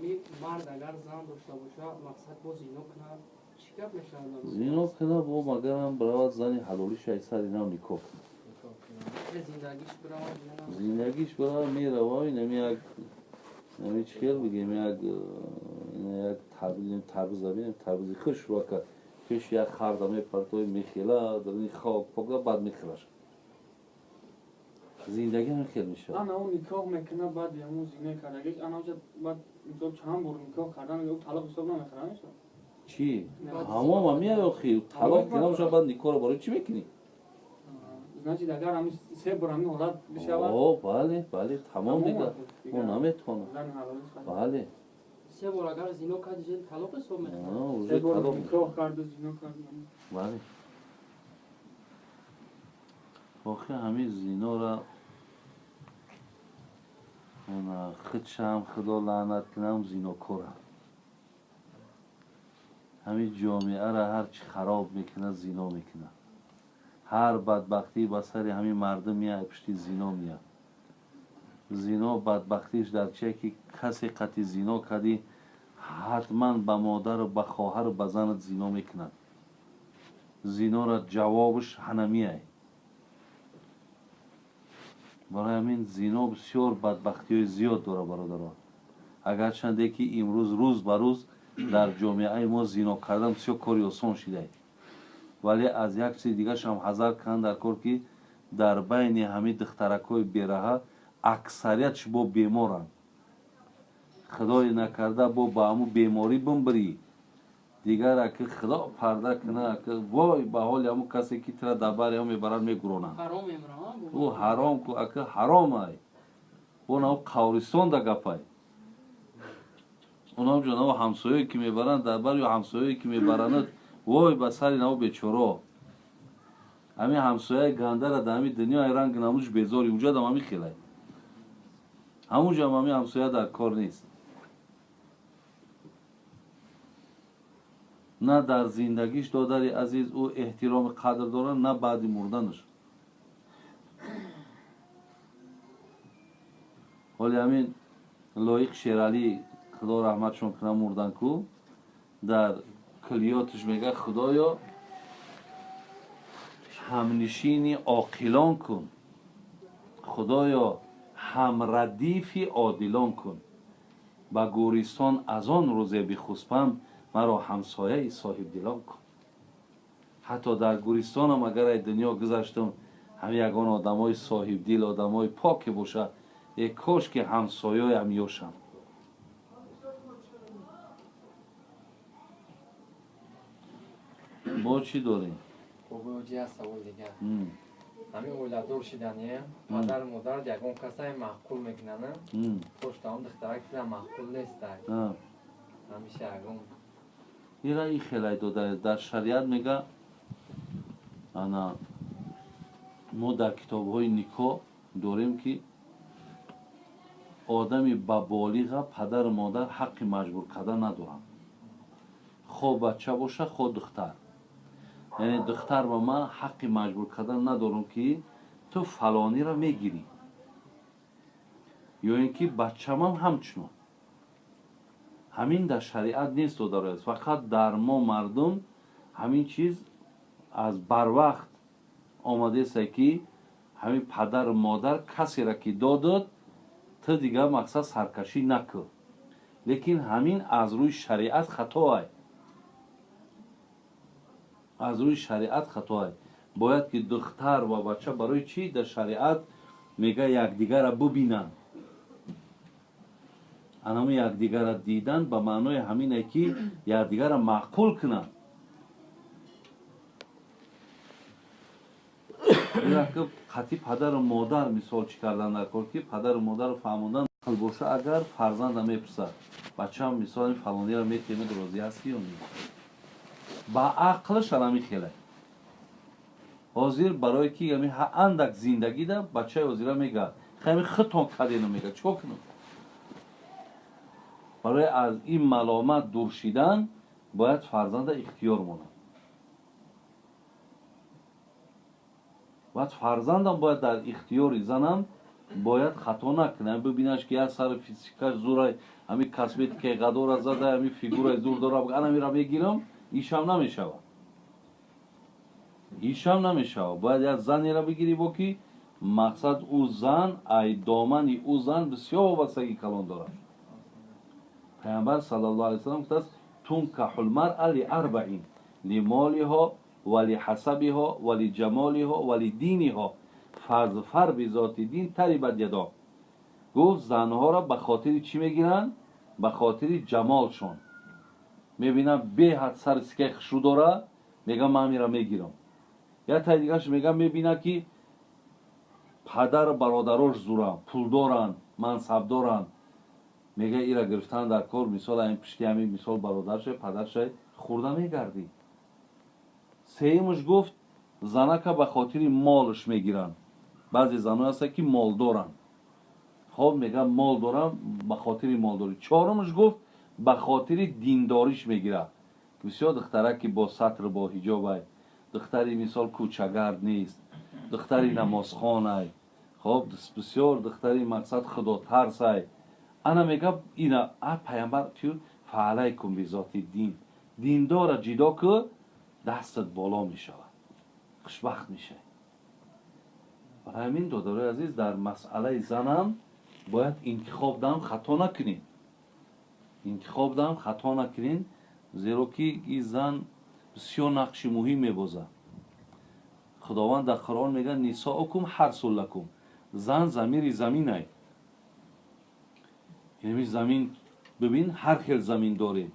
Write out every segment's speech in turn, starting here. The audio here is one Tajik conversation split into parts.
Ҳами мард агар зан дошта боша, мақсад бо зино кунад, чӣ гап мешавад? Зино кунад, бо магарам биравад зани ҳалолиша ай сари нав никоҳ кунад. Зиндагиш биравад? Зиндагиш биравад, мерава, инами як нами чӣ хел бигем, як як тарбуза бинем, тарбузи хушро ка пеши як харда мепартои, мехела дар хок пока, баъд мехелаш. Зиндагӣ ҳамин хел мешавад. Ана ӯ никоҳ мекунад, баъд ҳамун зино кардагиш, ана оҷа баъд мисол чанд бор никоҳ кардан, ӯ талоқ ҳисоб намехӯрад, мисол? Чӣ, ҳамон ҳамия охи, талоқ ки набошад, баъд никоҳро барои чӣ мекунӣ? Значит, агар ҳамин се бор ҳамин ҳолат бишавад? О, бале, бале, тамом, дигар ӯ наметавонад, бале. Се бор агар зино кард, талоқ ҳисоб мекунад? Уже талоқ. Никоҳ карду зино кард. Бале, охи, ҳамин зинора худшам худо лаънат кунам, зинокора. Ҳамин ҷомеаро ҳарчи хароб мекунад, зино мекунад. Ҳар бадбахтӣ ба сари ҳамин мардум меяд, пушти зино меяд. Зино бадбахтиш дар чие, ки касе қати зино кардӣ, ҳатман ба модару ба хоҳару ба занат зино мекунад. Зинора ҷавобаш ҳанамияй. Барои ҳамин зино бисёр бадбахтиҳои зиёд дорад, бародарон. Агарчанде ки имрӯз рӯз ба рӯз дар ҷомеаи мо зино кардан бисёр кори осон шидае, вале аз як чизи дигарашам ҳазар кунанд дар кор, ки дар байни ҳамин духтаракҳои бераҳа аксариятш бо беморанд. Худое накарда, бо ба ҳамун беморӣ бимбирӣ, дигар аки худо парда куна, аки вой ба ҳоли ҳамун касе ки тира дар бари ҳам мебарад, мегуронанд. Ӯ ҳаром ку, аки ҳаром ай, бо нав қавристон да гапай. Онам ҷо нав ҳамсояе ки мебаранд дар бари ҳамсояе ки мебаранад, вой ба сари нав бечоро. Ҳамин ҳамсояи гандара дар ҳамин дунё ай ранг намудш безори, унҷадам ҳамин хелай, ҳамунҷам ҳамин ҳамсоя дар кор нест. На дар зиндагиш, додари азиз, ӯ эҳтироми қадр дорад, на баъди мурданаш. Ҳоли ҳамин Лоиқ Шералӣ, худо раҳматшон кунад, мурдан ку, дар куллиёташ мега: «Худоё, ҳамнишини оқилон кун, худоё, ҳамрадифи одилон кун, ба гӯристон аз он рӯзе бихуспам, маро ҳамсояи соҳибдилон кун». Ҳатто дар гӯристонам агар ай дунё гузаштам, ҳам ягон одамои соҳибдил, одамои поке боша, е кош ки ҳамсояям ёшам. Бо чӣ дорем? Савол дигар: ҳамин оиладор шидане, падару модар ягон касае маъқул мекунанд, поштаон духтарак маъқул нестай, ҳамиша ягон Ира и хелай дода, дар шариат мега, ана мо дар китобҳои никоҳ дорем, ки одами ба болиға падару модар ҳаққи маҷбур кардан надоранд, хо бача боша, хо духтар. Яъне духтар ба ман ҳаққи маҷбур кардан надорам, ки ту фалониро мегирӣ, ё ин ки бачамам ҳамчунон. Ҳамин дар шариат нест, додарояст. Фақат дар мо мардум ҳамин чиз аз барвақт омадеста, ки ҳамин падару модар касеро ки додод, ту дигар мақсад саркашӣ накун. Лекин ҳамин аз рӯи шариат хатоай, аз рӯи шариат хатоай. Бояд ки духтар ва бача, барои чӣ дар шариат мега якдигарра бубинанд? Анаму якдигарра дидан ба маънои ҳамине, ки якдигарра маъқул кунанд. Қатъи падару модар мисол чӣ кардан дар кор, ки падару модару фаҳмондан боша. Агар фарзанда мепурсад: «Бачам, мисол фалонира метемед, розӣ ҳастӣ ё не?» Ба ақлаш анами хелай. Ҳозир барое ки ами андак зиндагида бачаи ҳозира мега: «Хами худтон кадену», мега: «Чикор кунам?» Барои аз ин маломат дур шидан бояд фарзанда ихтиёр монад. Бояд фарзандам бояд дар ихтиёри занам. Бояд хато накунад, бибинаш ки як сари физикаш зурай, ҳамин косметикаи ғадора зада, ҳамин фигураи зур дора, ана мира мегирам, ишам намешавад. Ишам намешавад. Бояд як занеро бигирӣ, бо ки мақсад ӯ зан, ай домани ӯ зан бисёр вобастагӣ калон дорад. Пайғамбар саллаллоҳу алайҳи васаллам гуфтааст: тункаҳул маръа ли арбаин лимолиҳо ва лиҳасабиҳо ва лиҷамолиҳо ва лидиниҳо фазфар бизоти дин тарибат ядо. Гуфт занҳоро ба хотири чӣ мегиранд? Ба хотири ҷамолшон. Мебинам беҳад сари сикаи хушрӯ дора, мегам ман ҳаминро мегирам. Як таи дигараш мегам, мебинад ки падару бародарош зуранд, пулдоранд, мансабдоранд, мега ира гирифтан дар кор, мисол ҳамин пишти ҳамин мисол бародарша, падарша хӯрда мегардӣ. Сеюмаш гуфт занака ба хотири молш мегиранд. Баъзе занҳое ҳастанд ки молдоранд. Хоб мегам мол дорам, ба хотири молдорӣ. Чорумаш гуфт ба хотири диндориш мегирад. Бисёр духтара ки бо сатр, бо ҳиҷобай, духтари мисол кӯчагард нест, духтари намозхонай, хоб бисёр духтари мақсад худотарсай. Ана мега ина а пайғамбар тю фаалайкум бизоти дин. Диндора ҷидо ку, дастат боло мешавад, хушбахт мешавӣ. Барои ҳамин додарои азиз, дар масъалаи занам бояд интихоб дам хато накунем. Интихоб дам хато накунем, зеро ки ин зан бисёр нақши муҳим мебозад. Худованд дар Қуръон мегӯяд: нисоукум ҳарсун лакум. Зан замири заминай. Яъне замин бибин, ҳар хел замин дорем.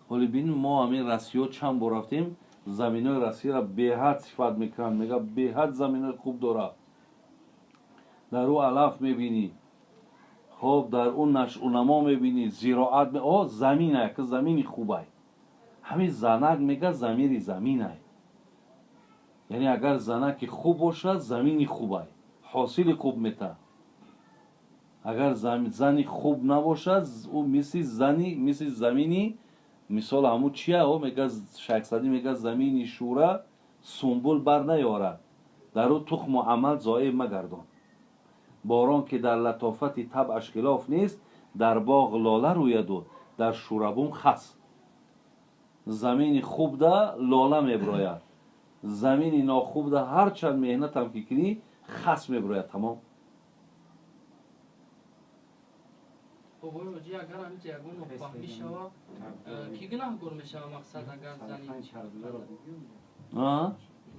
Ҳоли бин, мо ҳамин Россиё чанд бор рафтем, заминои Россияро беҳад сифат мекунанд, мега беҳад заминои хуб дорад. Дар ӯ алаф мебинӣ, хоб дар ӯ нашъунамо мебинӣ, зироат, о заминай, ки замини хубай. Ҳамин занак мега замири заминай. Яъне агар занаки хуб бошад, замини хубай, ҳосили хуб метаҳад. Агар зани хуб набошад, ӯ мисли зани, мисли замини, мисол ҳамун чия, о мега Шайх Саъдӣ мега замини шӯра сумбул бар наёрад, дар ӯ тухму амал зоеъ магардон. Борон ки дар латофати табъаш хилоф нест, дар боғ лола рӯяду дар шӯрабум хас. Замини хубда лола меброяд, замини нохубда ҳарчанд меҳнатам ки кунӣ хас меброяд, тамом. Бобои ҳоҷӣ, агар ҳаминҷа ягон нофаҳмӣ шава, кӣ гунаҳгор мешава? Мақсад агар зани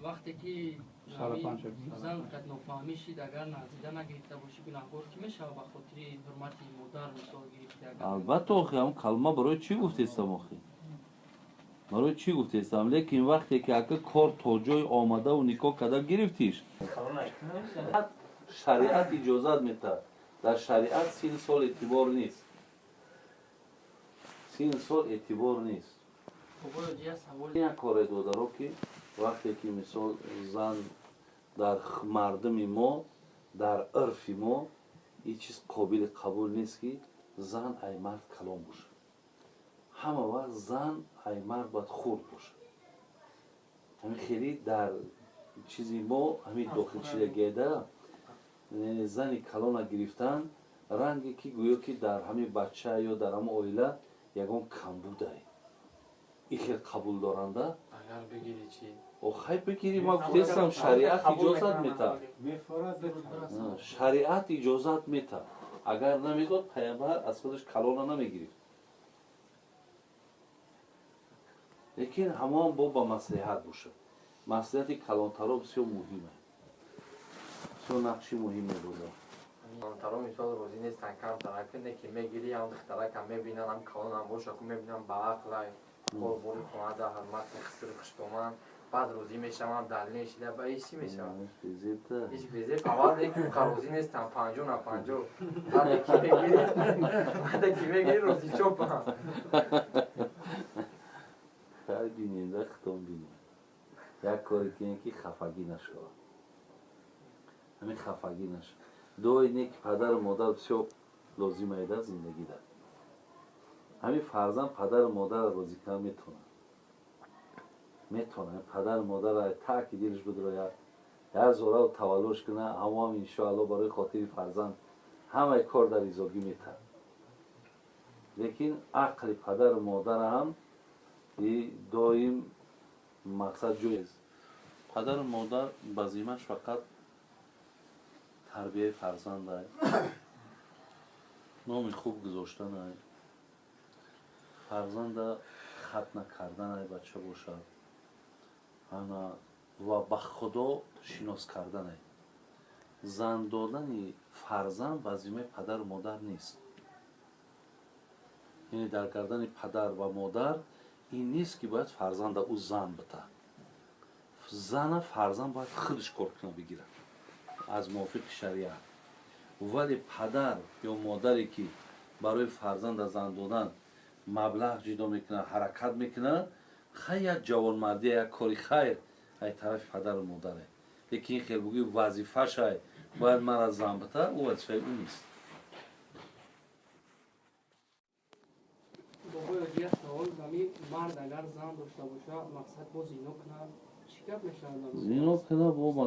вақте ки зан қад нофаҳмӣ шид, агар назида нагирифта бошӣ, гунаҳгор кӣ мешава ба хотири ҳурмати модар мисол гирифта? Албатта, охи ҳам калима барои чӣ гуфтестам, охи барои чӣ гуфтестам, лекин вақте ки ака кор то ҷой омадаву никоҳ карда гирифтиш, шариат иҷозат метаҳад. Дар шариат сину сол эътибор нест, сину сол эътибор нест. Як коре додаро ки вақте ки мисол зан дар мардуми мо, дар урфи мо ин чиз қобили қабул нест ки зан ай мард калон бошад. Ҳама вақт зан ай мард бояд хурд бошад. Ҳамин хеле дар чизи мо ҳамин дохил шидагида зани калона гирифтан ранге ки гӯё ки дар ҳамин бача ё дар ҳамон оила ягон камбудай. Ин хел қабул доранда. Агар бигирӣ чӣ? Охай бигирӣ, ман гуфтестам, шариат иҷозат метаҳад. Шариат иҷозат метаҳад. Агар намедод, пайғамбар аз худаш калона намегирифт. Лекин ҳамон бо ба маслиҳат бошад. Маслиҳати калонтаро бисёр муҳим аст. Бисёр нақши муҳим мебозад. Калонтаро мисол розӣ нестанд камтарак, не ки мегирӣ, ҳам духтаракам мебинанд, ҳам калонам боша, ку мебинам ба ақлай, корбори хонада ҳурмати хисри хуштоман, баъд розӣ мешаванд, далел шида ба ҳеҷ чӣ мешавад. Ҳеҷ безеб. Аввал не ки розӣ нестам, 50 на 50. Баъде ки мегирӣ, баъде ки мегирӣ розӣ чопам. Хай бинем, да хитом бинем. Як коре кунем ки хафагӣ нашавад. Ҳамин хафагӣ нашавад. Дуои не ки падару модар бисёр лозим ай дар зиндагида. Ҳамин фарзанд падару модарро розӣ кардан метавонад. Метавонад. Падару модарро таки дилаш бидрояд, Як зора таваллуш куна, ҳамоам иншоалло барои хотири фарзанд ҳамаи кор дар изогӣ метад. Лекин ақли падару модара ҳам доим мақсад ҷоест. Падару модар ба зиммаш фақат тарбияи фарзандай, номи хуб гузоштанай, фарзанда хатна карданай бача бошад, ана ва ба Худо шинос карданай. Зан додани фарзанд вазифаи падару модар нест. Яъне дар гардани падар ва модар ин нест, ки бояд фарзанда ӯ зан бита. Зана фарзанд бояд худаш кор куна, бигирад аз мувофиқи шариат. Вале падар ё модаре ки барои фарзанда зан додан маблағ ҷудо мекунад, ҳаракат мекунад, хай, як ҷавонмардия, як кори хайр ай тарафи падару модаре. Лекин ин хел бугӯи вазифашай, бояд мара зан бита, ӯ вазифаи ӯ нест. Бобои, як савол: ами мард агар зан дошта боша, мақсад бо зино кунад, чӣ гап мешавад? Зино кунад бо